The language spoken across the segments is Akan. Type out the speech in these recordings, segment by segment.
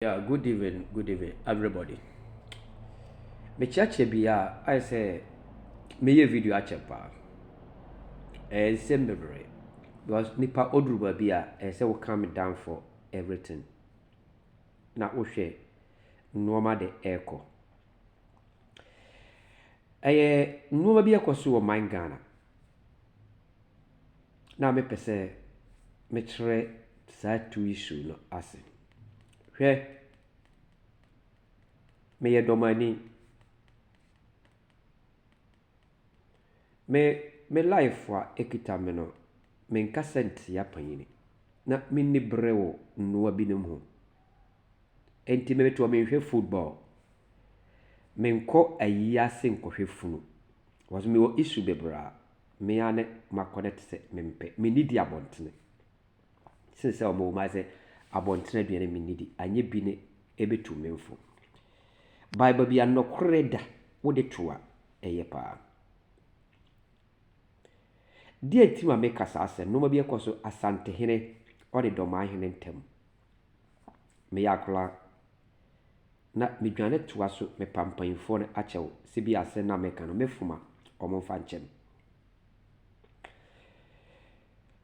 Yeah, good evening, good evening, everybody. Mekyerɛkyerɛ bi a ayɛ sɛ meyɛ video akyɛ paa. Ɛyɛ nsɛm bebree because nipa oduru baabi a ɛyɛ sɛ wo calm down for everything na wohwɛ nneɛma de ɛrekɔ. Ɛyɛ nneɛma bi ɛkɔ so wɔ man Ghana na mepɛ sɛ mekyerɛ saa two issue no ase. Hwɛ, meyɛ dɔmani. Me me life a ɛkita me no, menkasa ntia panyini na menni berɛ wɔ nnoa binom ho. Enti metoɔ menhwɛ football. Menkɔ ayi ase nkɔhwɛ funu. Because mewɔ issue bebree a me ara ne makɔnɛte sɛ mempɛ. Mennidi abɔntene. Sen sɛ wɔn wɔ sɛ abɔntene aduane mennidi. Anyɛ bi ne ɛbɛtu me mfo. By baabi a nɔkorɛ da wode to a ɛyɛ paa. Deɛ nti ma meka saa sɛ nneɛma bi ɛkɔ so Asantehene ɔne Dɔmahene ntam. Meyɛ akwadaa na medwane toa so mepa mpanyinfoɔ no akyɛw sɛ bi asɛm na meka no mefom a wɔn mfa nkyɛ me.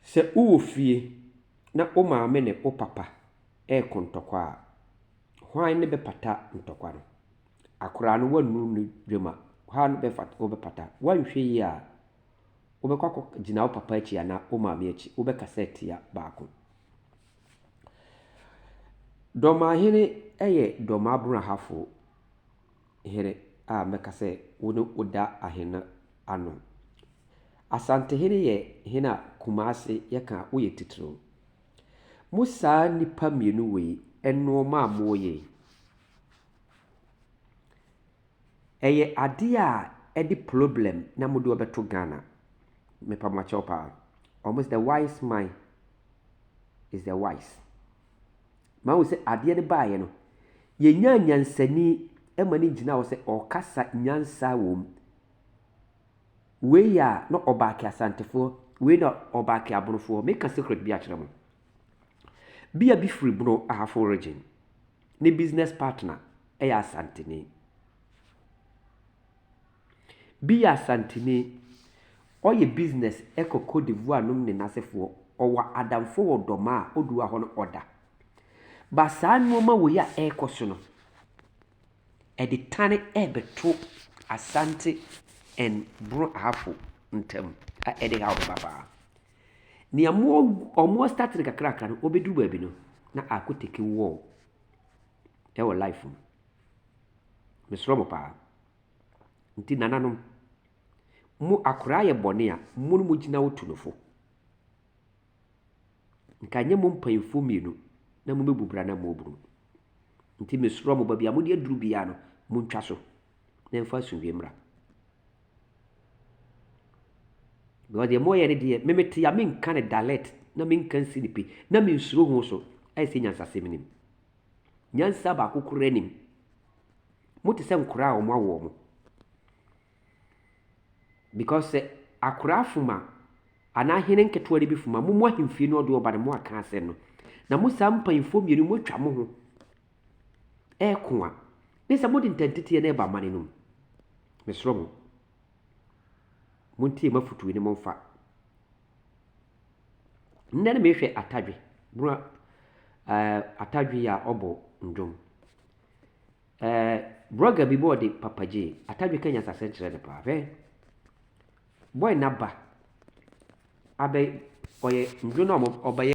Sɛ wowɔ fie na wo maame ne wo papa ɛreko ntɔkwa a, hwan ne bɛpata ntɔkwa no? Akwadaa no woannuru ne dwam a, hwan ne wobɛpata? Woanhwɛ yie a, wobɛkɔ akɔgyina wo papa akyi anaa wo maame akyi. Wobɛkasa atia baako. Dɔmahene yɛ Dɔmabrahafo hene a mɛka sɛ wo ne wo da ahene ano. Asantehene yɛ hene a Kumase yɛka a woyɛ titiriw. Mo saa nnipa mmienu wei, nnoɔma a moreyɛ yi, ɛyɛ adeɛ a ɛde problem na mode wɔbɛto Ghana. Mepa mo akyɛw paa. Almost the wise man is the wise. Mahu sɛ adeɛ no baeɛ no, yɛnyaa nyansani ma no gyina hɔ sɛ ɔrekasa nyansa wɔ mu. Wei yɛ a na ɔbaake Asantefoɔ, wei na ɔbaake Abonofoɔ. Meka secret bi akyerɛ mo. Bia bi firi Bono Ahafo region. Ne business partner ɛyɛ Asanteni. Bi yɛ Asanteni. Ɔyɛ business ɛkɔ Cote d'Ivoire nom ne n'asefoɔ. Ɔwɔ adamfo wɔ Dɔma a odu hɔ no ɔda. Ba saa nneɛma wei a ɛrekɔ so no, ɛde tane ɛrebɛto Asante and Bono Ahafo ntam a ɛde haw bɛba paa. Nea mo ɔmo start no kakrakra no, wɔbɛduru baabi no na akɔ take war ɛwɔ life mu. Mesrɛ mo paa. Nti nananom, mo akwaraa yɛ bɔne a, mo no mo gyina wo tu no fo. Nka nyɛ mo mpanyinfoɔ mmienu na mobɛbu bra na moaburu. Nti mesrɛ mo baabi a mode aduru biara no, montwa so na ɛmfa asomdwoe mmra. Because deɛ moyɛ no deɛ, memete a menka no direct na menka nsi ne pi na mensuro ho so ayɛ sɛ nyansasɛm nim. Nyansa baako koraa nim. Mote sɛ nkoraa a wɔn awo wɔn. Because sɛ akoraa fom a anaa hene nketewa no bi fom a, mo mo ahemfie no ɔde ɔba no mo aka asɛm no. Na mo saa mpanyinfoɔ mmienu moatwa mo ho ɛɛko a, ne sɛ mode ntanteteɛ no ɛba amane no mu. Mesrɛ mo, montie m'afotuo ne momfa. Nnɛ no mehwɛ Atadwe, bro Atadwe a ɔbɔ ndwom. Blogger bi bɔ ɔde Papa J. Atadwe ka nyansasɛm kyerɛ no paa. Hwɛ, boy n'aba abɛ ɔyɛ ndwom no a ɔbɛyɛ.